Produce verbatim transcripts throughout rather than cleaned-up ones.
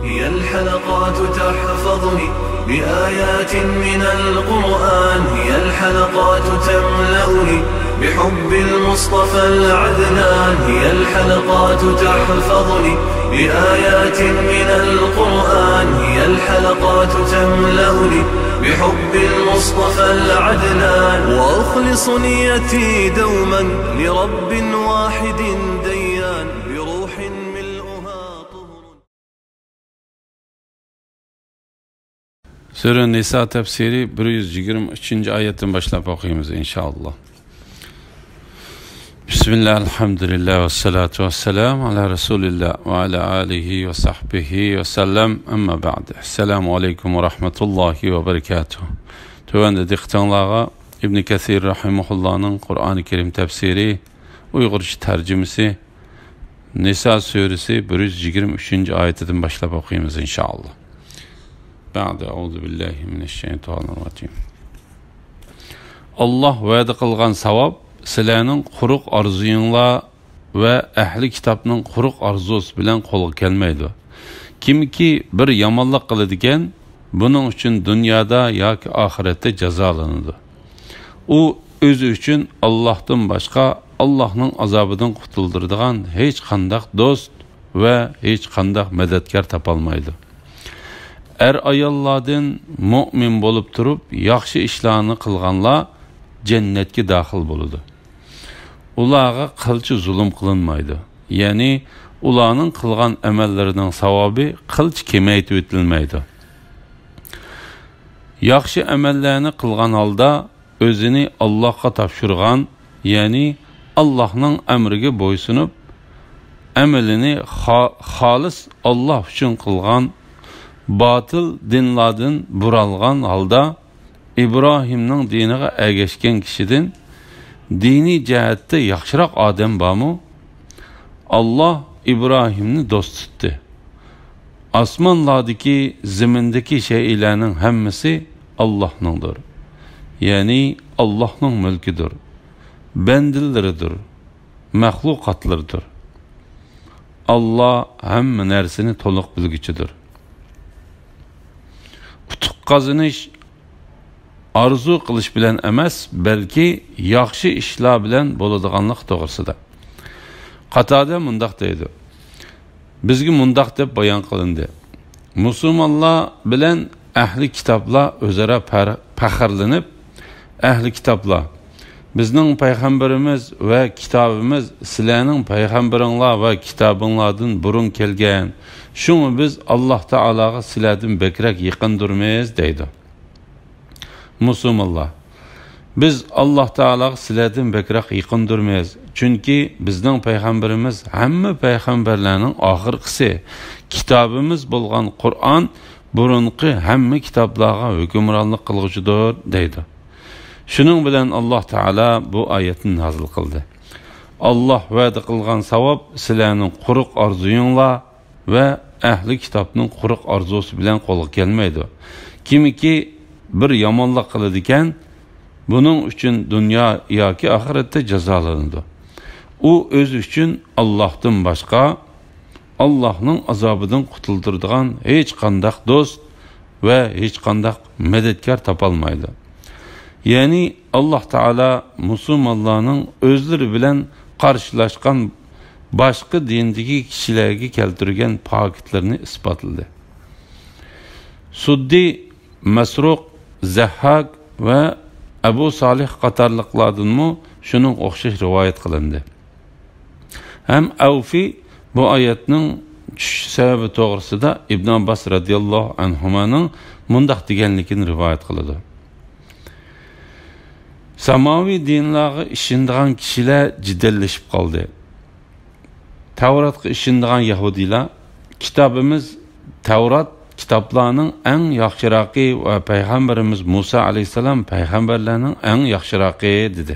هي الحلقات تحفظني بآيات من القرآن، هي الحلقات تملأني بحب المصطفى العدنان، هي الحلقات تحفظني بآيات من القرآن، هي الحلقات تملأني بحب المصطفى العدنان، وأخلص نيتي دوما لرب واحد ديان، بروح ملؤها طهر. سۈرە نىسا تەپسىرى بىر يۈز يىگىرمە ئۈچىنچى ئايەتتىن باشلاپ ئوقۇيمىز، ئىنشائاللا. بسم الله، الحمد لله، والصلاة والسلام على رسول الله وعلى آله وصحبه وسلم. أما بعد. السلام عليكم ورحمة الله وبركاته. تۆۋەندە دىققىتىڭلارغا ئىبن كەسىر رەھىمەھۇللانىڭ قۇرئانى كەرىم تەپسىرى، ئۇيغۇرچە تەرجىمىسى، نىسا سۈرىسى بىر يۈز يىگىرمە ئۈچىنچى ئايىتىدىن باشلاپ ئوقۇيمىز، ئىنشائاللا. بەئدە، ئەئۇزۇ بىللاھى مىنەششەيتانىررەجىم. ئاللاھ ۋەدە قىلغان ساۋاب سىلەرنىڭ قۇرۇق ئارزۇيۇڭلار ۋە ئەھلى كىتابنىڭ قۇرۇق ئارزۇسى بىلەن قولغا كەلمەيدۇ. كىمكى بىر يامانلىق قىلىدىكەن، بۇنىڭ ئۈچۈن دۇنيادا ياكى ئاخىرەتتە جازالىنىدۇ. ئۇ ئۆزى ئۈچۈن ئاللاھتىن باشقا ئاللاھنىڭ ئازابىدىن قۇتۇلدۇرىدىغان ھېچقانداق دوست ۋە ھېچقانداق مەدەتكار تاپالمايدۇ. ئەر-ئاياللاردىن مۆمىن بولۇپ تۇرۇپ ياخشى ئىشلارنى قىلغانلار جەننەتكە داخىل بولىدۇ. ئۇلارغا قىلچە زۇلۇم قىلىنمايدۇ. يەنى ئۇلارنىڭ قىلغان ئەمەللىرىنىڭ ساۋابى قىلچە كېمەيتىۋېتىلمەيدۇ. ياخشى ئەمەللەرنى قىلغان ھالدا ئۆزىنى ئاللاھقا تاپشۇرغان، يەنى ئاللاھنىڭ ئەمرىگە بويسۇنۇپ، ئەمىلىنى خا-، خالىس ئاللاھ ئۈچۈن قىلغان، باتىل دىنلاردىن بۇرالغان ھالدا ئىبراھىمنىڭ دىنىغا ئەگەشكەن كىشىدىن دىنىي جەھەتتە ياخشىراق ئادەم بارمۇ؟ ئاللاھ ئىبراھىمنى دوست تۇتتى. ئاسمانلاردىكى، زېمىندىكى شەيئىلەرنىڭ ھەممىسى ئاللاھنىڭدۇر. يەنى ئاللاھنىڭ مۈلكىدۇر، بەندىلىرىدۇر، مەخلۇقاتلىرىدۇر. ئاللاھ ھەممە نەرسىنى تولۇق بىلگۈچىدۇر. ئۇتۇق قازىنىش ئارزۇ قىلىش بىلەن ئەمەس، بەلكى ياخشى ئىشلار بىلەن بولىدىغانلىق توغرىسىدا. قاتادە مۇنداق دەيدۇ: بىزگە مۇنداق دەپ بايان قىلىندى، مۇسۇلمانلار بىلەن ئەھلى كىتابلار ئۆزئارا پەر-، پەخىرلىنىپ، ئەھلى كىتابلار، بىزنىڭ پەيغەمبىرىمىز ۋە كىتابىمىز سىلەرنىڭ پەيغەمبىرىڭلار ۋە كىتابىڭلاردىن بۇرۇن كەلگەن، شۇڭا بىز ئاللاھ تائالاغا سىلەردىن بەكرەك يېقىندۇرمىز، دەيدۇ. مۇسۇلمانلار، بىز ئاللاھ تائالاغا سىلەردىن بەكرەك يېقىندۇرمىز، چۈنكى بىزنىڭ پەيغەمبىرىمىز ھەممە پەيغەمبەرلەرنىڭ ئاخىرقىسى، كىتابىمىز بولغان قۇرئان بۇرۇنقى ھەممە كىتابلارغا ھۆكۈمرانلىق قىلغۇچىدۇر، دەيدۇ. شۇنىڭ بىلەن ئاللاھ تائالا بۇ ئايەتنى نازىل قىلدى. ئاللاھ ۋەدە قىلغان ساۋاب سىلەرنىڭ قۇرۇق ئارزۇيۇڭلار ۋە ئەھلى كىتابنىڭ قۇرۇق ئارزۇسى بىلەن قولغا كەلمەيدۇ. كىمكى بىر يامانلىق قىلىدىكەن، بۇنىڭ ئۈچۈن دۇنيا ياكى ئاخىرەتتە جازالىنىدۇ. ئۇ ئۆزى ئۈچۈن ئاللاھتىن باشقا، ئاللاھنىڭ ئازابىدىن قۇتۇلدۇرىدىغان ھېچقانداق دوست ۋە ھېچقانداق مەدەتكار تاپالمايدۇ. يەنى ئاللاھ تائالا مۇسۇلمانلارنىڭ ئۆزلىرى بىلەن قارشىلاشقان باشقا دىندىكى كىشىلەرگە كەلتۈرگەن پاكىتلىرىنى ئىسپاتلىدى. سۇددى، مەسرۇق، زەھھاك ۋە ئەبۇ سالىھ قاتارلىقلاردىنمۇ شۇنىڭغا ئوخشاش رىۋايەت قىلىندى. ھەم ئەۋفى بۇ ئايەتنىڭ چۈشۈش سەۋەبى توغرىسىدا ئىبن ئابباس رەزىياللاھۇ ئەنھۇمانىڭ مۇنداق دېگەنلىكىنى رىۋايەت قىلىدۇ: ساماۋى دىنلارغا ئىشىنىدىغان كىشىلەر جېدەللىشىپ قالدى. تەۋراتقا ئىشىنىدىغان يەھۇدىيلار، كىتابىمىز تەۋرات كىتابلارنىڭ ئەڭ ياخشىراقى ۋە پەيغەمبىرىمىز مۇسا ئەلەيھىسسالام پەيغەمبەرلەرنىڭ ئەڭ ياخشىراقى، دېدى.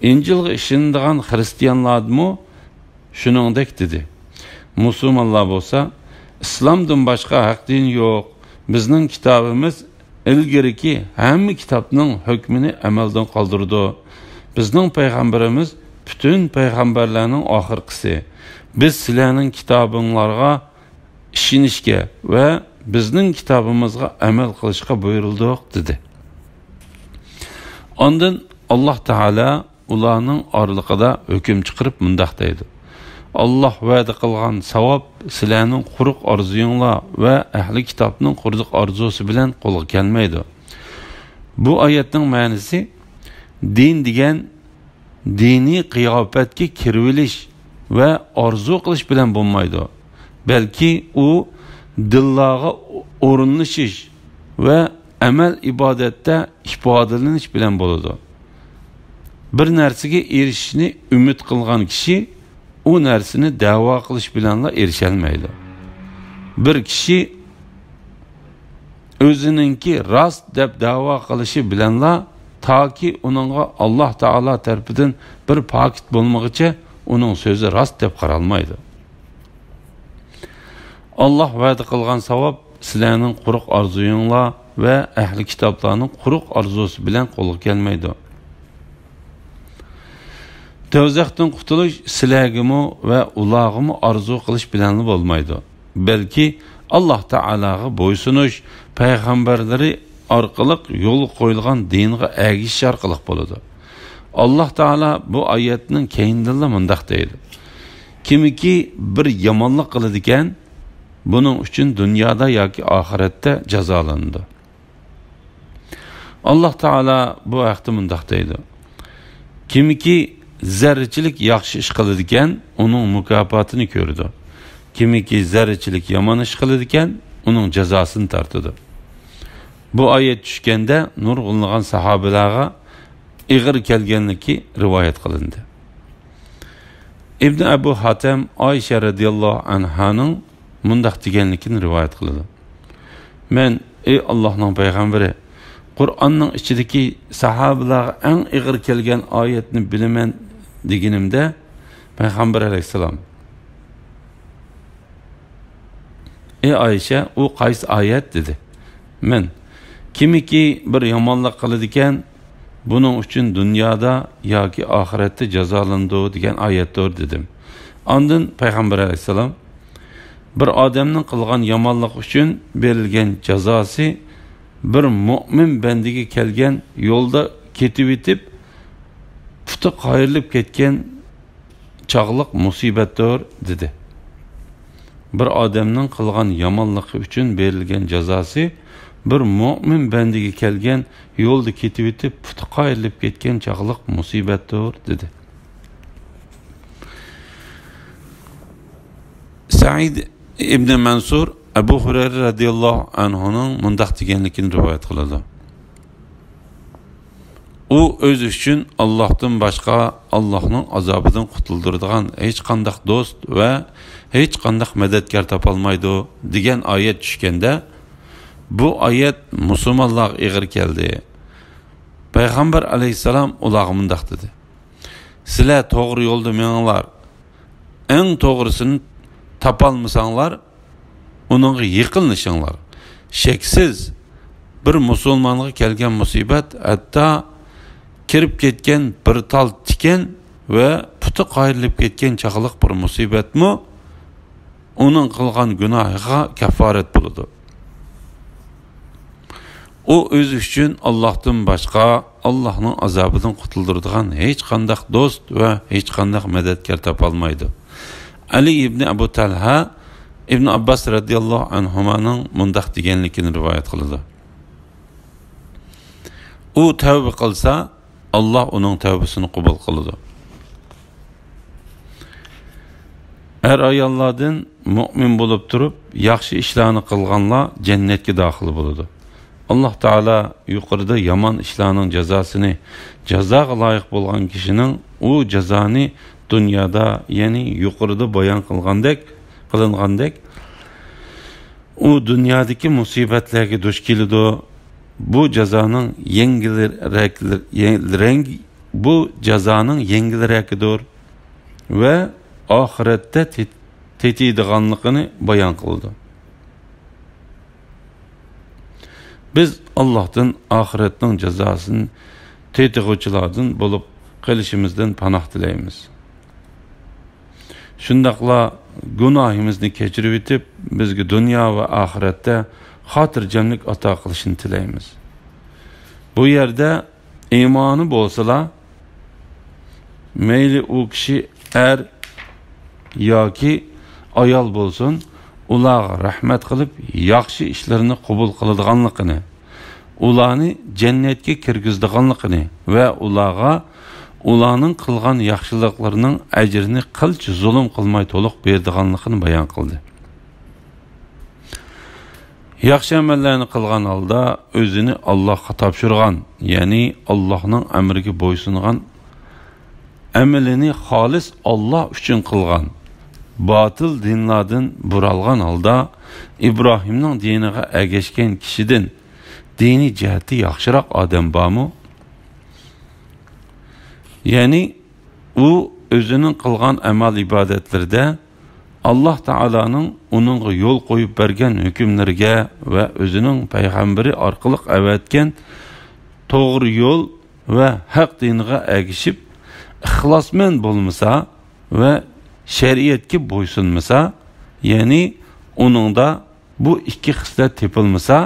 ئىنجىلغا ئىشىنىدىغان خىرىستىيانلاردىمۇ شۇنىڭدەك دېدى. مۇسۇلمانلار بولسا، ئىسلامدىن باشقا ھەق دىن يوق. بىزنىڭ كىتابىمىز ئىلگىرىكى ھەممە كىتابنىڭ ھۆكمىنى ئەمەلدىن قالدۇرىدۇ. بىزنىڭ پەيغەمبىرىمىز پۈتۈن پەيغەمبەرلەرنىڭ ئاخىرقىسى. بىز سىلەرنىڭ كىتابىڭلارغا ئىشىنىشكە ۋە بىزنىڭ كىتابىمىزغا ئەمەل قىلىشقا بۇيرۇلدۇق» دېدى. ئاندىن ئاللاھ تائالا ئۇلارنىڭ ئارىلىقىدا ھۆكۈم چىقىرىپ مۇنداق دەيدۇ: «ئاللاھ ۋەدە قىلغان ساۋاب سىلەرنىڭ قۇرۇق ئارزۇيۇڭلار ۋە ئەھلى كىتابنىڭ قۇرۇق ئارزۇسى بىلەن قولغا كەلمەيدۇ. بۇ ئايەتنىڭ مەنىسى، دىن دېگەن دىنىي قىياپەتكە كىرىۋېلىش ۋە ئارزۇ قىلىش بىلەن بولمايدۇ، بەلكى ئۇ دىللارغا ئورۇنلىشىش ۋە ئەمەل ئىبادەتتە ئىپادىلىنىش بىلەن بولىدۇ. بىر نەرسىگە ئېرىشىشنى ئۈمىد قىلغان كىشى ئۇ نەرسىنى دەۋا قىلىش بىلەنلا ئېرىشەلمەيدۇ. بىر كىشى ئۆزىنىڭكى راست دەپ دەۋا قىلىشى بىلەنلا، تاكى ئۇنىڭغا ئاللاھ تائالا تەرىپىدىن بىر پاكىت بولمىغىچە، ئۇنىڭ سۆزى راست دەپ قارالمايدۇ. ئاللاھ ۋەدە قىلغان ساۋاب سىلەرنىڭ قۇرۇق ئارزۇيۇڭلار ۋە ئەھلى كىتابلارنىڭ قۇرۇق ئارزۇسى بىلەن قولغا كەلمەيدۇ. دوزاختىن قۇتۇلۇش سىلەرگىمۇ ۋە ئۇلارغىمۇ ئارزۇ قىلىش بىلەنلا بولمايدۇ، بەلكى ئاللاھ تائالاغا بويسۇنۇش، پەيغەمبەرلىرى ئارقىلىق يولغا قويۇلغان دىنغا ئەگىشىش ئارقىلىق بولىدۇ. ئاللاھ تائالا بۇ ئايەتنىڭ كەينىدىنلا مۇنداق دەيدۇ: «كىمكى بىر يامانلىق قىلىدىكەن، بۇنىڭ ئۈچۈن دۇنيادا ياكى ئاخىرەتتە جازالىنىدۇ.» ئاللاھ تائالا بۇ ھەقتە مۇنداق دەيدۇ: «كىمكى زەررىچىلىك ياخشى ئىش قىلىدىكەن، ئۇنىڭ مۇكاپاتىنى كۆرىدۇ. كىمكى زەررىچىلىك يامان ئىش قىلىدىكەن، ئۇنىڭ جازاسىنى تارتىدۇ.» بۇ ئايەت چۈشكەندە نۇرغۇنلىغان ساھابىلەرگە ئېغىر كەلگەنلىكى رىۋايەت قىلىندى. ئىبن ئەبۇ ھاتەم ئائىشە رەزىياللاھۇ ئەنھانىڭ مۇنداق دېگەنلىكىنى رىۋايەت قىلىدۇ: «مەن، ئەي ئاللاھنىڭ پەيغەمبىرى، قۇرئاننىڭ ئىچىدىكى ساھابىلەرگە ئەڭ ئېغىر كەلگەن ئايەتنى بىلىمەن» دېگىنىمدە، پەيغەمبەر ئەلەيھىسسالام: «ئەي ئائىشە، ئۇ قايسى ئايەت؟» دېدى. مەن: «كىمكى بىر يامانلىق قىلىدىكەن، بۇنىڭ ئۈچۈن دۇنيادا ياكى ئاخىرەتتە جازالىنىدۇ دېگەن ئايەتتۇر» دېدىم. ئاندىن پەيغەمبەر ئەلەيھىسسالام: «بىر ئادەمنىڭ قىلغان يامانلىقى ئۈچۈن بېرىلگەن جازاسى بىر مۆمىن بەندىگە كەلگەن يولدا كېتىۋېتىپ پۇتى قايرىلىپ كەتكەن چاغلىق مۇسىبەتتۇر» دېدى. بىر ئادەمنىڭ قىلغان يامانلىقى ئۈچۈن بېرىلگەن جازاسى بىر مۆمىن بەندىگە كەلگەن يولدا كېتىۋېتىپ پۇتى قايرىلىپ كەتكەن چاغلىق مۇسىبەتتۇر دېدى. سەئىد ئىبنى مەنسۇر ئەبۇ ھۇرەيرە رەزىياللاھۇ ئەنھۇنىڭ مۇنداق دېگەنلىكىنى رىۋايەت قىلىدۇ: ئۇ ئۆزى ئۈچۈن ئاللاھتىن باشقا ئاللاھنىڭ ئازابىدىن قۇتۇلدۇرىدىغان ھېچقانداق دوست ۋە ھېچقانداق مەدەتكار تاپالمايدۇ دېگەن ئايەت چۈشكەندە، بۇ ئايەت مۇسۇلمانلارغا ئېغىر كەلدى. پەيغەمبەر ئەلەيھىسسالام ئۇلارغا مۇنداق دېدى: «سىلەر توغرا يولدا مېڭىڭلار. ئەڭ توغرىسىنى تاپالمىساڭلار، ئۇنىڭغا يېقىنلىشىڭلار. شەكسىز، بىر مۇسۇلمانغا كەلگەن مۇسىبەت، ھەتتا كىرىپ كەتكەن بىر تال تىكەن ۋە پۇتى قايرىلىپ كەتكەن چاغلىق بىر مۇسىبەتمۇ ئۇنىڭ قىلغان گۇناھىغا كەففارەت بولىدۇ. ئۇ ئۆزى ئۈچۈن ئاللاھتىن باشقا ئاللاھنىڭ ئازابىدىن قۇتۇلدۇرىدىغان ھېچقانداق دوست ۋە ھېچقانداق مەدەتكار تاپالمايدۇ.» ئەلى ئىبنى ئەبۇ تەلھە ئىبن ئابباس رەزىياللاھۇ ئەنھۇمانىڭ مۇنداق دېگەنلىكىنى رىۋايەت قىلىدۇ: ئۇ تەۋبە قىلسا، ئاللاھ ئۇنىڭ تەۋبىسىنى قوبۇل قىلىدۇ. ئەر-ئاياللاردىن مۆمىن بولۇپ تۇرۇپ ياخشى ئىشلارنى قىلغانلار جەننەتكە داخىل بولىدۇ. ئاللاھ تائالا يۇقىرىدا يامان ئىشلارنىڭ جازاسىنى، جازاغا لايىق بولغان كىشىنىڭ ئۇ جازانى دۇنيادا، يەنى يۇقىرىدا بايان قىلغاندەك، قىلىنغاندەك، ئۇ دۇنيادىكى مۇسىبەتلەرگە دۇچ كېلىدۇ. بۇ جازانىڭ يەڭگىلرەك، يەڭ-، رەڭ-، بۇ جازانىڭ يەڭگىلرەكىدۇر ۋە ئاخىرەتتە تېت-، تېتىيدىغانلىقىنى بايان قىلىدۇ. بىز ئاللاھتىن ئاخىرەتنىڭ جازاسىنى تېتىغۇچىلاردىن بولۇپ قېلىشىمىزدىن پاناھ تىلەيمىز. شۇنداقلا گۇناھىمىزنى كەچۈرۈۋېتىپ، بىزگە دۇنيا ۋە ئاخىرەتتە خاتىرجەملىك ئاتا قىلىشىنى تىلەيمىز. بۇ يەردە ئىمانى بولسىلا، مەيلى ئۇ كىشى ئەر ياكى ئايال بولسۇن، ئۇلارغا رەھمەت قىلىپ، ياخشى ئىشلىرىنى قوبۇل قىلىدىغانلىقىنى، ئۇلارنى جەننەتكە كىرگۈزىدىغانلىقىنى ۋە ئۇلارغا ئۇلارنىڭ قىلغان ياخشىلىقلىرىنىڭ ئەجرىنى قىلچە زۇلۇم قىلماي تولۇق بېرىدىغانلىقىنى بايان قىلدى. ياخشى ئەمەللەرنى قىلغان ھالدا ئۆزىنى ئاللاھقا تاپشۇرغان، يەنى ئاللاھنىڭ ئەمرىگە بويسۇنغان، ئەمىلىنى خالىس ئاللاھ ئۈچۈن قىلغان، باتىل دىنلاردىن بۇرالغان ھالدا ئىبراھىمنىڭ دىنىغا ئەگەشكەن كىشىدىن دىنىي جەھەتتە ياخشىراق ئادەم بارمۇ؟ يەنى ئۇ ئۆزىنىڭ قىلغان ئەمەل-ئىبادەتلىرىدە ئاللاھ تائالانىڭ ئۇنىڭغا يول قويۇپ بەرگەن ھۆكۈملىرىگە ۋە ئۆزىنىڭ پەيغەمبىرى ئارقىلىق ئەۋەتكەن توغرا يول ۋە ھەق دىنىغا ئەگىشىپ، ئىخلاسمەن بولمىسا ۋە شەرىئەتكە بويسۇنمىسا، يەنى ئۇنىڭدا بۇ ئىككى خىسلەت تېپىلمىسا،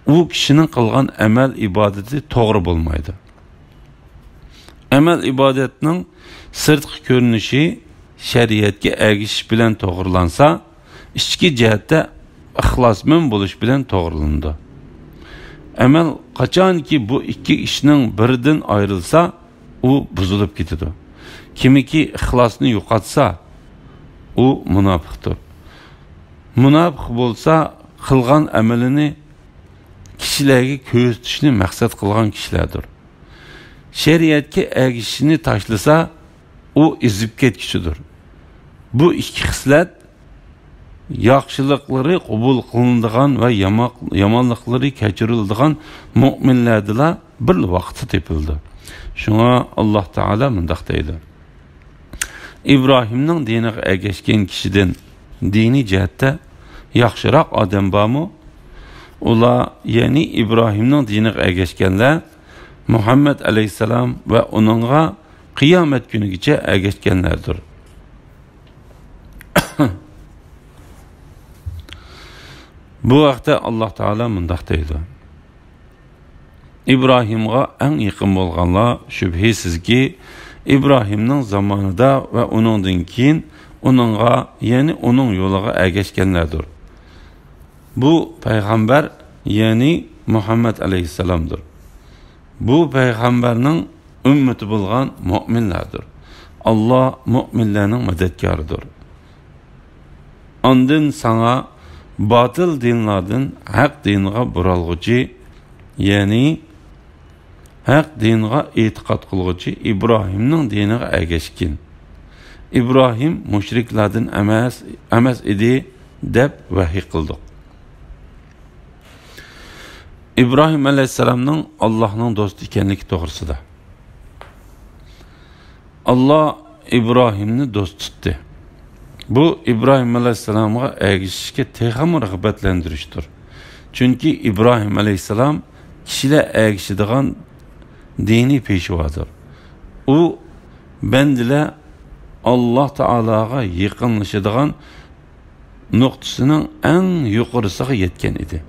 ئۇ كىشىنىڭ قىلغان ئەمەل-ئىبادىتى توغرا بولمايدۇ. ئەمەل-ئىبادەتنىڭ سىرتقى كۆرۈنۈشى شەرىئەتكە ئەگىشىش بىلەن توغرىلانسا، ئىچكى جەھەتتە ئىخلاسمەن بولۇش بىلەن توغرىلىنىدۇ. ئەمەل قاچانكى بۇ ئىككى ئىشنىڭ بىرىدىن ئايرىلسا، ئۇ بۇزۇلۇپ كېتىدۇ. كىمكى ئىخلاسنى يوقاتسا، ئۇ مۇناپىقتۇر. مۇناپىق بولسا، قىلغان ئەمىلىنى كىشىلەرگە كۆرسىتىشنى مەقسەت قىلغان كىشىلەردۇر. شەرىئەتكە ئەگىشىشنى تاشلىسا، ئۇ ئېزىپ كەتكۈچىدۇر. بۇ ئىككى خىسلەت ياخشىلىقلىرى قوبۇل قىلىنىدىغان ۋە ياما-، يامانلىقلىرى كەچۈرۈلىدىغان مۆمىنلەردىلا بىر ۋاقىتتا تېپىلىدۇ. شۇڭا ئاللاھ تائالا مۇنداق دەيدۇ: ئىبراھىمنىڭ دىنىغا ئەگەشكەن كىشىدىن دىنىي جەھەتتە ياخشىراق ئادەم بارمۇ؟ ئۇلار، يەنى ئىبراھىمنىڭ دىنىغا ئەگەشكەنلەر، مۇھەممەد ئەلەيھىسسالام ۋە ئۇنىڭغا قىيامەت كۈنىگىچە ئەگەشكەنلەردۇر. بۇ ھەقتە ئاللاھ تائالا مۇنداق دەيدۇ: ئىبراھىمغا ئەڭ يېقىن بولغانلار شۈبھىسىزكى، ئىبراھىمنىڭ زامانىدا ۋە ئۇنىڭدىن كېيىن ئۇنىڭغا، يەنى ئۇنىڭ يولىغا ئەگەشكەنلەردۇر. بۇ پەيغەمبەر، يەنى مۇھەممەد ئەلەيھىسسالامدۇر. بۇ پەيغەمبەرنىڭ ئۈممىتى بولغان مۆمىنلەردۇر. ئاللاھ مۆمىنلەرنىڭ مەدەتكارىدۇر. ئاندىن ساڭا باتىل دىنلاردىن ھەق دىنغا بۇرالغۇچى، يەنى ھەق دىنغا ئېتىقاد قىلغۇچى ئىبراھىمنىڭ دىنىغا ئەگەشكىن. ئىبراھىم مۇشرىكلاردىن ئەمەس، ئەمەس ئىدى، دەپ ۋەھىي قىلدۇق. ئىبراھىم ئەلەيھىسسالامنىڭ ئاللاھنىڭ دوستى ئىكەنلىكى توغرىسىدا. ئاللاھ ئىبراھىمنى دوست تۇتتى. بۇ ئىبراھىم ئەلەيھىسسالامغا ئەگىشىشكە تېخىمۇ رىغبەتلەندۈرۈشتۇر. چۈنكى ئىبراھىم ئەلەيھىسسالام كىشىلەر ئەگىشىدىغان دىنىي پېشۋادۇر. ئۇ بەندىلەر ئاللاھ تائالاغا يېقىنلىشىدىغان نۇقتىسىنىڭ ئەڭ يۇقىرىسىغا يەتكەن ئىدى.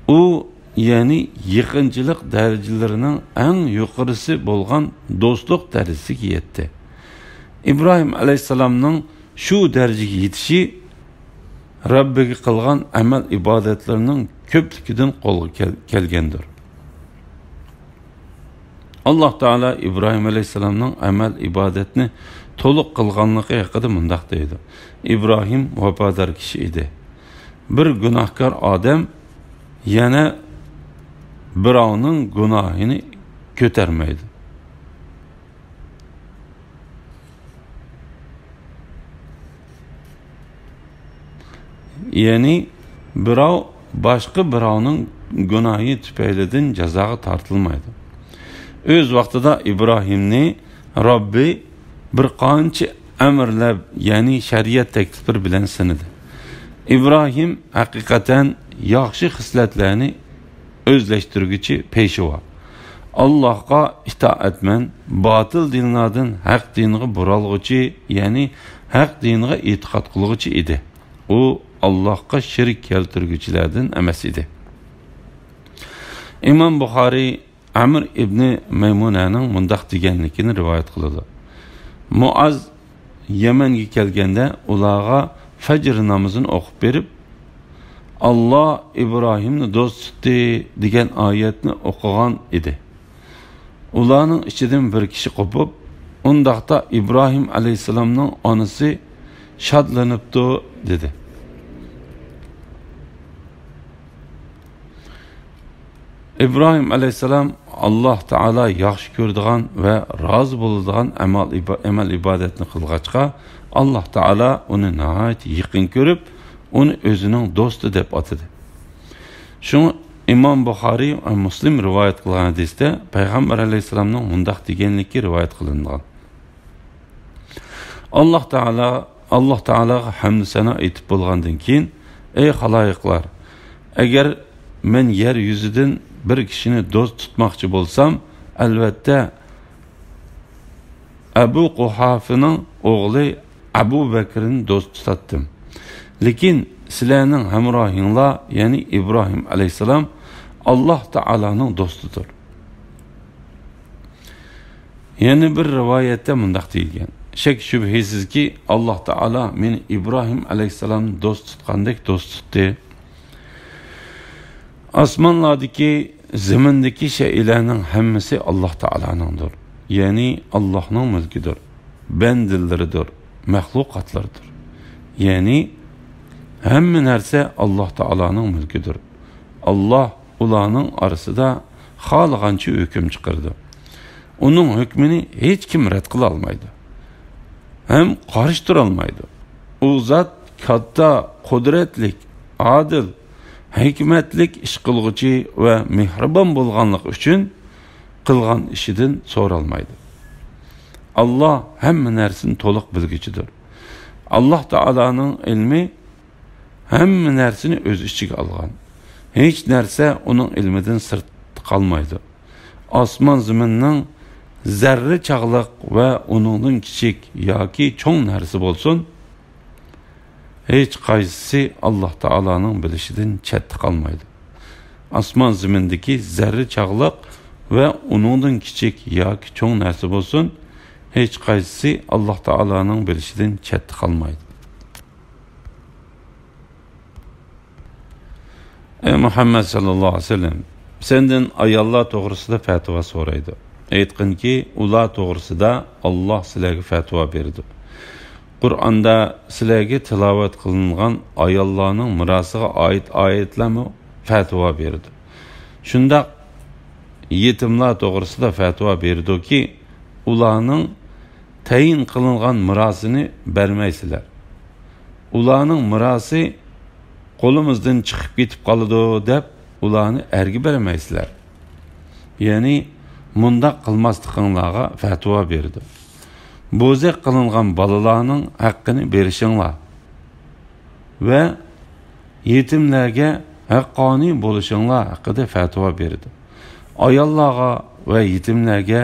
ئۇ، يەنى يېقىنچىلىق دەرىجىلىرىنىڭ ئەڭ يۇقىرىسى بولغان دوستلۇق دەرىجىسىگە يەتتى. ئىبراھىم ئەلەيھىسسالامنىڭ شۇ دەرىجىگە يېتىشى رەببىگە قىلغان ئەمەل ئىبادەتلىرىنىڭ كۆپلۈكىدىن قولغا كەل-، كەلگەندۇر. ئاللاھ تائالا ئىبراھىم ئەلەيھىسسالامنىڭ ئەمەل ئىبادەتنى تولۇق قىلغانلىقى ھەققىدە مۇنداق دەيدۇ: ئىبراھىم ۋاپادار كىشى ئىدى. بىر گۇناھكار ئادەم يەنە بىراۋنىڭ گۇناھىنى كۆتەرمەيدۇ. يەنى بىراۋ باشقا بىراۋنىڭ گۇناھى تۈپەيلىدىن جازاغا تارتىلمايدۇ. ئۆز ۋاقتىدا ئىبراھىمنى رەببى بىر قانچە ئەمىرلەر، يەنى شەرىئەت تەكلىپلىرى بىلەن سىنىدى. ئىبراھىم ھەقىقەتەن ياخشى خىسلەتلەرنى ئۆزلەشتۈرگۈچى پېشۋا. ئاللاھقا ئىتائەتمەن، باتىل دىنلاردىن ھەق دىنغا بۇرالغۇچى، يەنى ھەق دىنغا ئېتىقاد قىلغۇچى ئىدى. ئۇ ئاللاھقا شېرىك كەلتۈرگۈچىلەردىن ئەمەس ئىدى. ئىمام بۇخارىي ئەمر ئىبنى مەيمۇنەنىڭ مۇنداق دېگەنلىكىنى رىۋايەت قىلىدۇ: مۇئاز يەمەنگە كەلگەندە، ئۇلارغا فەجر نامىزىنى ئوقۇپ بېرىپ، «ئاللا ئىبراھىمنى دوست تۇتتى» دېگەن ئايەتنى ئوقۇغان ئىدى. ئۇلارنىڭ ئىچىدىن بىر كىشى قوپۇپ، «ئۇنداقتا ئىبراھىم ئەلەيھىسسالامنىڭ ئانىسى شادلىنىپتۇ» دېدى. ئىبراھىم ئەلەيھىسسالام ئاللا تائالا ياخشى كۆرىدىغان ۋە رازى بولىدىغان ئەمەل ئىبا-، ئەمەل ئىبادەتنى قىلغاچقا، ئاللا تائالا ئۇنى ناھايىتى يېقىن كۆرۈپ، ئۇنى ئۆزىنىڭ دوستى دەپ ئاتىدى. شۇڭا ئىمام بۇخارىي ۋە مۇسلىم رىۋايەت قىلغان ھەدىستە پەيغەمبەر ئەلەيھىسسالامنىڭ مۇنداق دېگەنلىكى رىۋايەت قىلىنغان: ئاللا تائالا، ئاللا تائالاغا ھەمدۇ سانا ئېيتىپ بولغاندىن كېيىن، ئەي خالايىقلار، ئەگەر مەن يەر يۈزىدىن بىر كىشىنى دوست تۇتماقچى بولسام، ئەلۋەتتە، ئەبۇ قۇھافىنىڭ ئوغلى ئەبۇ بەكرىنى دوست تۇتاتتىم. لېكىن سىلەرنىڭ ھەمراھىڭلار، يەنى ئىبراھىم ئەلەيھىسسالام، ئاللا تائالانىڭ دوستىدۇر. يەنە بىر رىۋايەتتە مۇنداق دېيىلگەن: شەك-شۈبھىسىزكى، ئاللا تائالا مېنى ئىبراھىم ئەلەيھىسسالامنى دوست تۇتقاندەك دوست تۇتتى. ئاسمانلاردىكى، زېمىندىكى شەيئىلەرنىڭ ھەممىسى ئاللا تائالانىڭدۇر. يەنى ئاللانىڭ مۈلكىدۇر، بەندىلىرىدۇر، مەخلۇقاتلىرىدۇر. يەنى ھەممە نەرسە ئاللا تائالانىڭ مۈلكىدۇر. ئاللا ئۇلارنىڭ ئارىسىدا خالىغانچە ھۆكۈم چىقىرىدۇ. ئۇنىڭ ھۆكمىنى ھېچكىم رەت قىلالمايدۇ ھەم قارشى تۇرالمايدۇ. ئۇ زات كاتتا، قۇدرەتلىك، ئادىل، ھېكمەتلىك ئىش قىلغۇچى ۋە مېھرىبان بولغانلىقى ئۈچۈن قىلغان ئىشىدىن سورالمايدۇ. ئاللا ھەممە نەرسىنى تولۇق بىلگۈچىدۇر. ئاللا تائالانىڭ ئىلمى ھەممە نەرسىنى ئۆز ئىچىگە ئالغان. ھېچ نەرسە ئۇنىڭ ئىلمىدىن سىرتتا قالمايدۇ. ئاسمان زېمىننىڭ زەررە چاغلىق ۋە ئۇنىڭدىن كىچىك ياكى چوڭ نەرسە بولسۇن، ھېچ قايسىسى ئاللا تائالانىڭ بىلىشىدىن چەتتە قالمايدۇ. ئاسمان زېمىندىكى زەررە چاغلىق ۋە ئۇنىڭدىن كىچىك ياكى چوڭ نەرسە بولسۇن، ھېچ قايسىسى ئاللا تائالانىڭ بىلىشىدىن چەتتە قالمايدۇ. ئەي مۇھەممەد ساللاللاھۇ ئەلەيھى ۋەسەللەم، سەندىن ئاياللار توغرىسىدا پەتىۋا سورايدۇ. ئېيتقىنكى، ئۇلار توغرىسىدا ئاللا سىلەرگە پەتىۋا بېرىدۇ. قۇرئاندا سىلەرگە تىلاۋەت قىلىنغان ئاياللارنىڭ مىراسىغا ئائىت ئايەتلەرمۇ پەتىۋا بېرىدۇ. شۇنداق يېتىملار توغرىسىدا پەتىۋا بېرىدۇكى، ئۇلارنىڭ تەيىن قىلىنغان مىراسىنى بەرمەيسىلەر. ئۇلارنىڭ مىراسى قولىمىزدىن چىقىپ كېتىپ قالىدۇ دەپ، ئۇلارنى ئەرگە بەرمەيسىلەر. يەنى مۇنداق قىلماسلىقىڭلارغا پەتىۋا بېرىدۇ. بوزەك قىلىنغان بالىلارنىڭ ھەققىنى بېرىشىڭلار ۋە يېتىملەرگە ھەققانىي بولۇشۇڭلار ھەققىدە پەتىۋا بېرىدۇ. ئاياللارغا ۋە يېتىملەرگە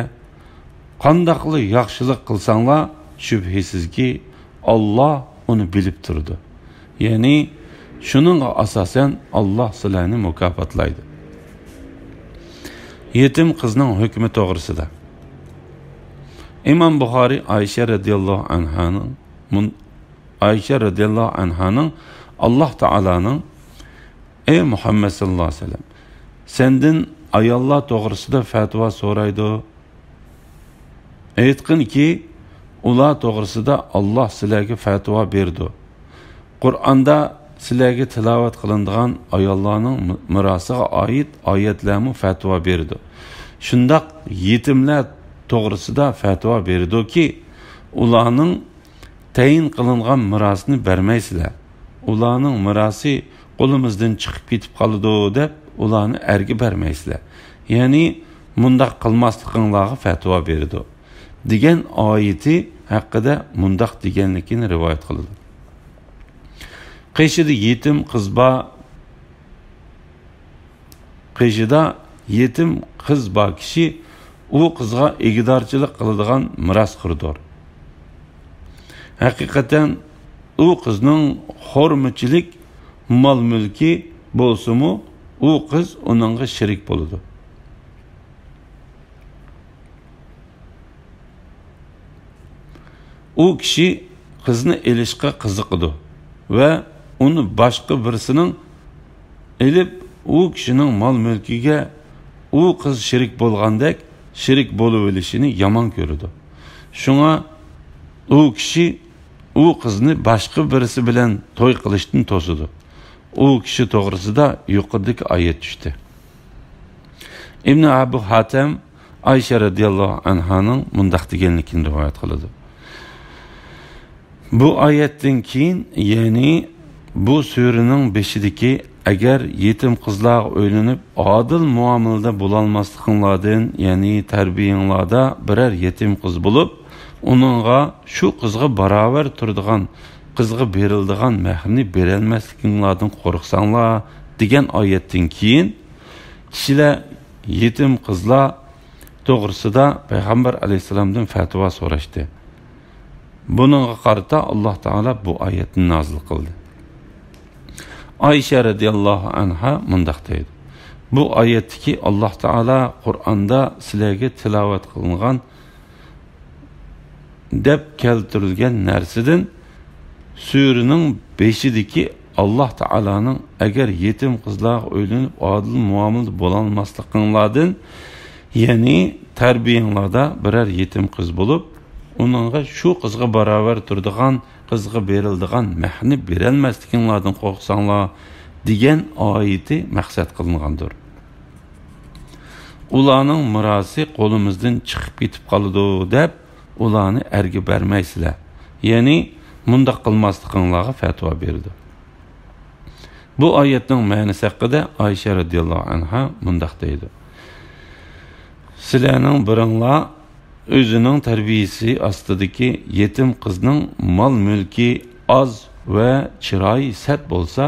قانداقلا ياخشىلىق قىلساڭلار، شۈبھىسىزكى، ئاللا ئۇنى بىلىپ تۇرىدۇ. يەنى شۇنىڭغا ئاساسەن ئاللا سىلەرنى مۇكاپاتلايدۇ. يېتىم قىزنىڭ ھۆكمى توغرىسىدا. ئىمام بۇخارىي ئائىشە رەزىياللاھۇ ئەنھانىڭ مۇن-، ئائىشە رەزىياللاھۇ ئەنھانىڭ، ئاللا تائالانىڭ، ئەي مۇھەممەد ساللاللاھۇ ئەلەيھى ۋەسەللەم، سەندىن ئاياللار توغرىسىدا پەتىۋا سورايدۇ. ئېيتقىنكى، ئۇلار توغرىسىدا ئاللا سىلەرگە پەتىۋا بېرىدۇ. قۇرئاندا سىلەرگە تىلاۋەت قىلىنىدىغان ئاياللارنىڭ مىراسىغا ئائىت ئايەتلەرمۇ پەتىۋا بېرىدۇ. شۇنداق يېتىملەر توغرىسىدا پەتىۋا بېرىدۇكى، ئۇلارنىڭ تەيىن قىلىنغان مىراسنى بەرمەيسىلەر. ئۇلارنىڭ مىراسى قولىمىزدىن چىقىپ كېتىپ قالىدۇ دەپ، ئۇلارنى ئەرگە بەرمەيسىلەر. يەنى مۇنداق قىلماسلىقىڭلارغا پەتىۋا بېرىدۇ، دېگەن ئايىتى ھەققىدە مۇنداق دېگەنلىكىنى رىۋايەت قىلىدۇ. قېشىدا يېتىم قىز بار، قېشىدا يېتىم قىز بار كىشى ئۇ قىزغا ئىگىدارچىلىق قىلىدىغان مىراسخوردۇر. ھەقىقەتەن ئۇ قىزنىڭ خورمىچىلىك مال-مۈلكى بولسىمۇ، ئۇ قىز ئۇنىڭغا شېرىك بولىدۇ. ئۇ كىشى قىزنى ئېلىشقا قىزىقىدۇ ۋە ئۇنى باشقا بىرسىنىڭ ئېلىپ، ئۇ كىشىنىڭ مال-مۈلكىگە ئۇ قىز شېرىك بولغاندەك شېرىك بولۇۋېلىشىنى يامان كۆرىدۇ. شۇڭا ئۇ كىشى ئۇ قىزنى باشقا بىرسى بىلەن توي قىلىشتىن توسىدۇ. ئۇ كىشى توغرىسىدا يۇقىرىدىكى ئايەت چۈشتى. ئىبنى ئەبۇ ھاتەم ئايشە رەزىياللاھۇ ئەنھانىڭ مۇنداق دېگەنلىكىنى رىۋايەت قىلىدۇ. بۇ ئايەتتىن كېيىن، يەنى بۇ سۈرىنىڭ بېشىدىكى، ئەگەر يېتىم قىزلارغا ئۆيلىنىپ، ئادىل مۇئامىلىدە بولالماسلىقىڭلاردىن، يەنى تەربىيەڭلاردا بىرەر يېتىم قىز بولۇپ، ئۇنىڭغا، شۇ قىزغا باراۋەر تۇرىدىغان، قىزغا بېرىلىدىغان مەھرىنى بېرەلمەسلىكىڭلاردىن قورقساڭلار، دېگەن ئايەتتىن كېيىن، كىشىلەر يېتىم قىزلار توغرىسىدا پەيغەمبەر ئەلەيھىسسالامدىن پەتىۋا سوراشتى. بۇنىڭغا قارىتا ئاللاھ تائالا بۇ ئايەتنى نازىل قىلدى. ئايشە رەزىياللاھۇ ئەنھا مۇنداق دەيدۇ: بۇ ئايەتتىكى، ئاللاھ تائالا قۇرئاندا سىلەرگە تىلاۋەت قىلىنغان دەپ كەلتۈرۈلگەن نەرسىدىن، سۈرىنىڭ بېشىدىكى، ئاللاھ تائالانىڭ، ئەگەر يېتىم قىزلارغا ئۆيلىنىپ، ئادىل مۇئامىلىدە بولالماسلىقىڭلاردىن، يەنى تەربىيەڭلاردا بىرەر يېتىم قىز بولۇپ، ئۇنىڭغا، شۇ قىزغا باراۋەر تۇرىدىغان، قىزغا بېرىلىدىغان مەھرنى بېرەلمەسلىكىڭلاردىن قورقساڭلار، دېگەن ئايىتى مەقسەت قىلىنغاندۇر. ئۇلارنىڭ مىراسى قولىمىزدىن چىقىپ كېتىپ قالىدۇ، دەپ، ئۇلارنى ئەرگە بەرمەيسىلەر، يەنى مۇنداق قىلماسلىقىڭلارغا پەتىۋا بېرىدۇ. بۇ ئايەتنىڭ مەنىسى ھەققىدە ئايشە رەزىياللاھۇ ئەنھا مۇنداق دەيدۇ: سىلەرنىڭ بىرىڭلار ئۆزىنىڭ تەربىيىسى ئاستىدىكى يېتىم قىزنىڭ مال-مۈلكى ئاز ۋە چىرايى سەت بولسا،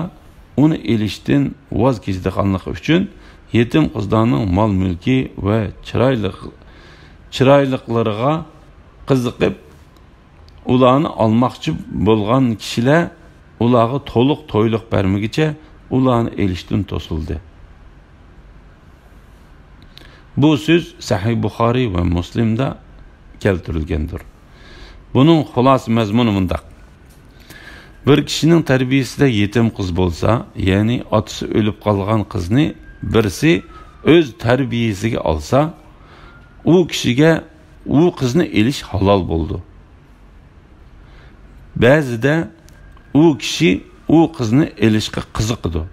ئۇنى ئېلىشتىن ۋاز كېچىدىغانلىقى ئۈچۈن، يېتىم قىزلارنىڭ مال-مۈلكى ۋە چىرايلىق، چىرايلىقلىرىغا قىزىقىپ، ئۇلارنى ئالماقچى بولغان كىشىلەر ئۇلارغا تولۇق تويلۇق بەرمىگۈچە، ئۇلارنى ئېلىشتىن توسۇلدى. بۇ سۆز سەھىھ بۇخارىي ۋە مۇسلىمدا كەلتۈرۈلگەندۇر. بۇنىڭ خۇلاسە مەزمۇنى مۇنداق: بىر كىشىنىڭ تەربىيىسىدە يېتىم قىز بولسا، يەنى ئاتىسى ئۆلۈپ قالغان قىزنى بىرسى ئۆز تەربىيىسىگە ئالسا، ئۇ كىشىگە ئۇ قىزنى ئېلىش ھالال بولىدۇ. بەزىدە ئۇ كىشى ئۇ قىزنى ئېلىشقا قىزىقىدۇ.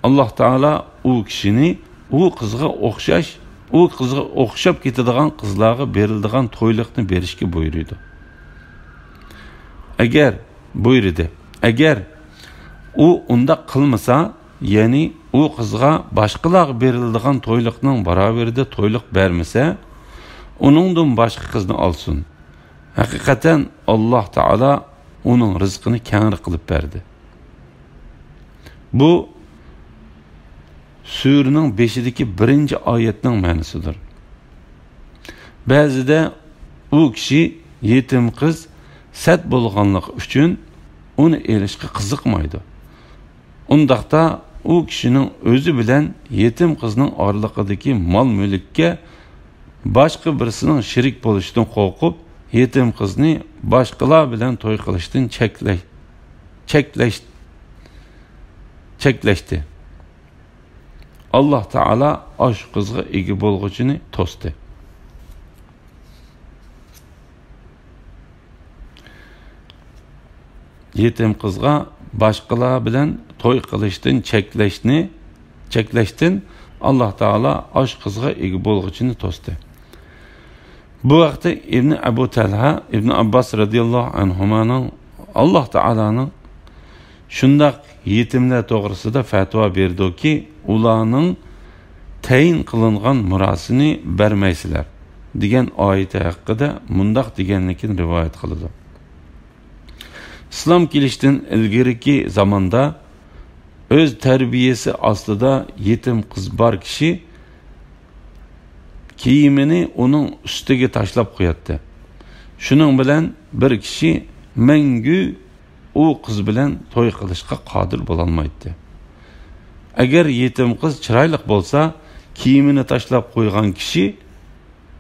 ئاللاھ تائالا ئۇ كىشىنى ئۇ قىزغا ئوخشاش، ئۇ قىزغا ئوخشاپ كېتىدىغان قىزلارغا بېرىلىدىغان تويلۇقنى بېرىشكە بۇيرۇيدۇ. ئەگەر، بۇيرۇدى، ئەگەر ئۇ ئۇنداق قىلمىسا، يەنى ئۇ قىزغا باشقىلارغا بېرىلىدىغان تويلۇقنىڭ باراۋىرىدە تويلۇق بەرمىسە، ئۇنىڭدىن باشقا قىزنى ئالسۇن. ھەقىقەتەن ئاللاھ تائالا ئۇنىڭ رىزقىنى كەڭرى قىلىپ بەردى. بۇ سۈرىنىڭ بېشىدىكى بىرىنچى ئايەتنىڭ مەنىسىدۇر. بەزىدە ئۇ كىشى يېتىم قىز سەت بولغانلىقى ئۈچۈن ئۇنى ئېلىشقا قىزىقمايدۇ. ئۇنداقتا ئۇ كىشىنىڭ ئۆزى بىلەن يېتىم قىزنىڭ ئارىلىقىدىكى مال-مۈلۈككە باشقا بىرسىنىڭ شېرىك بولۇشىدىن قورقۇپ، يېتىم قىزنى باشقىلار بىلەن توي قىلىشتىن چەكلەش-، چەكلەش-، چەكلەشتى. ئاللاھ تائالا ئاشۇ قىزغا ئىگە بولغۇچىنى توستى. يېتىم قىزغا باشقىلار بىلەن توي قىلىشتىن چەكلەشنى، چەكلەشتىن ئاللاھ تائالا ئاشۇ قىزغا ئىگە بولغۇچىنى توستى. بۇ ھەقتە ئىبنى ئەبۇ تەلھە ئىبنى ئابباس رەزىياللاھۇ ئەنھۇمانىڭ، ئاللاھ تائالانىڭ شۇنداق يېتىملەر توغرىسىدا پەتىۋا بېرىدۇكى، ئۇلارنىڭ تەيىن قىلىنغان مىراسىنى بەرمەيسىلەر، دېگەن ئايىتى ھەققىدە مۇنداق دېگەنلىكىنى رىۋايەت قىلىدۇ: ئىسلام كېلىشتىن ئىلگىرىكى زاماندا ئۆز تەربىيىسى ئاستىدا يېتىم قىز بار كىشى كىيىمىنى ئۇنىڭ ئۈستىگە تاشلاپ قوياتتى. شۇنىڭ بىلەن بىر كىشى مەڭگۈ ئۇ قىز بىلەن توي قىلىشقا قادىر بولالمايتتى. ئەگەر يېتىم قىز چىرايلىق بولسا، كىيىمىنى تاشلاپ قويغان كىشى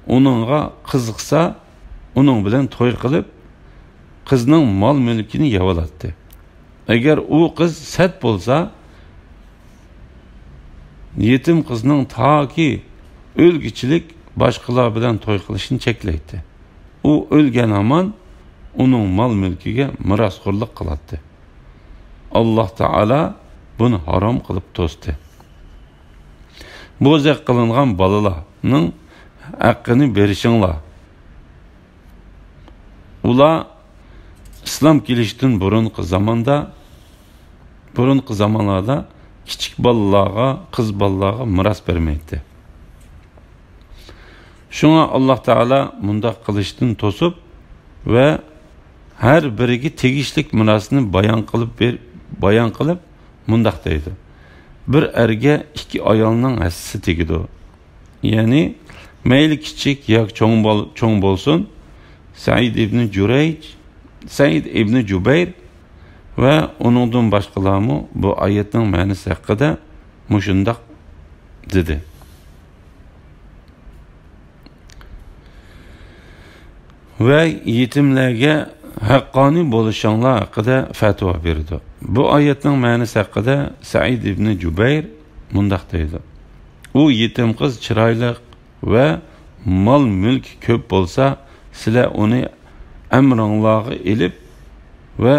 ئۇنىڭغا قىزىقسا، ئۇنىڭ بىلەن توي قىلىپ، قىزنىڭ مال-مۈلكىنى يەۋالاتتى. ئەگەر ئۇ قىز سەت بولسا، يېتىم قىزنىڭ تاكى ئۆلگۈچىلىك باشقىلار بىلەن توي قىلىشنى چەكلەيتتى. ئۇ ئۆلگەن ھامان ئۇنىڭ مال-مۈلكىگە مىراسخورلۇق قىلاتتى. ئاللاھ تائالا بۇنى ھارام قىلىپ توستى. بوزەك قىلىنغان بالىلارنىڭ ھەققىنى بېرىشىڭلار. ئۇلار ئىسلام كېلىشتىن بۇرۇنقى زاماندا، بۇرۇنقى زامانلاردا كىچىك بالىلارغا، قىز بالىلارغا مىراس بەرمەيتتى. شۇڭا ئاللاھ تائالا مۇنداق قىلىشتىن توسۇپ ۋە ھەر بىرىگە تېگىشلىك مىراسنى بايان قىلىپ بېر-، بايان قىلىپ مۇنداق دەيدۇ: «بىر ئەرگە ئىككى ئايالنىڭ ھەسسىسى تېگىدۇ.» يەنى مەيلى كىچىك ياكى چوڭ بول-، چوڭ بولسۇن، سەئىد ئىبنى جۇرەيج، سەئىد ئىبنى جۇبەير ۋە ئۇنىڭدىن باشقىلارمۇ بۇ ئايەتنىڭ مەنىسى ھەققىدە مۇشۇنداق دېدى. ۋە يېتىملەرگە ھەققانىي بولۇشۇڭلار ھەققىدە پەتىۋا بېرىدۇ. بۇ ئايەتنىڭ مەنىسى ھەققىدە سەئىد ئىبنى جۇبەير مۇنداق دەيدۇ: «ئۇ يېتىم قىز چىرايلىق ۋە مال-مۈلكى كۆپ بولسا، سىلەر ئۇنى ئەمرىڭلارغا ئېلىپ ۋە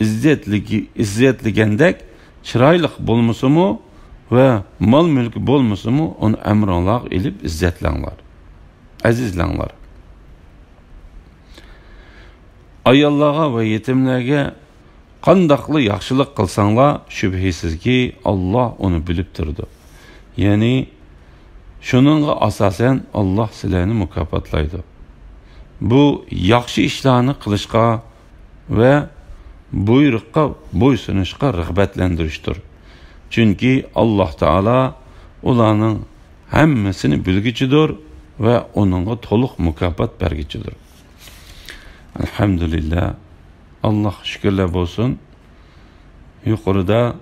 ئىززەتلىگى-، ئىززەتلىگەندەك، چىرايلىق بولمىسىمۇ ۋە مال-مۈلكى بولمىسىمۇ، ئۇنى ئەمرىڭلارغا ئېلىپ ئىززەتلەڭلار، ئەزىزلەڭلار. ئاياللارغا ۋە يېتىملەرگە قانداقلا ياخشىلىق قىلساڭلار، شۈبھىسىزكى، ئاللاھ ئۇنى بىلىپ تۇرىدۇ. يەنى، شۇنىڭغا ئاساسەن، ئاللاھ سىلەرنى مۇكاپاتلايدۇ. بۇ ياخشى ئىشلارنى قىلىشقا ۋە بۇيرۇققا بويسۇنۇشقا رىغبەتلەندۈرۈشتۇر. چۈنكى ئاللاھ تائالا ئۇلارنىڭ ھەممىسىنى بىلگۈچىدۇر ۋە ئۇنىڭغا تولۇق مۇكاپات بەرگۈچىدۇر.» ئەلھەمدۇلىللاھ. ئاللاھقا شۈكۈرلەر بولسۇن. يۇقىرىدا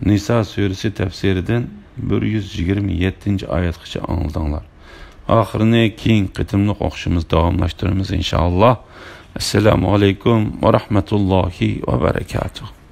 نىسا سۈرىسى تەپسىرىدىن بىر يۈز يىگىرمە يەتتىنچى ئايەتكىچە ئاڭلىدىڭلار. ئاخىرىنى كېيىنكى قېتىملىق ئوقۇشىمىزدا داۋاملاشتۇرىمىز، ئىنشائاللاھ. ئەسسالامۇ ئەلەيكۇم ۋە رەھمەتۇللاھى ۋە بەرەكاتۇھ.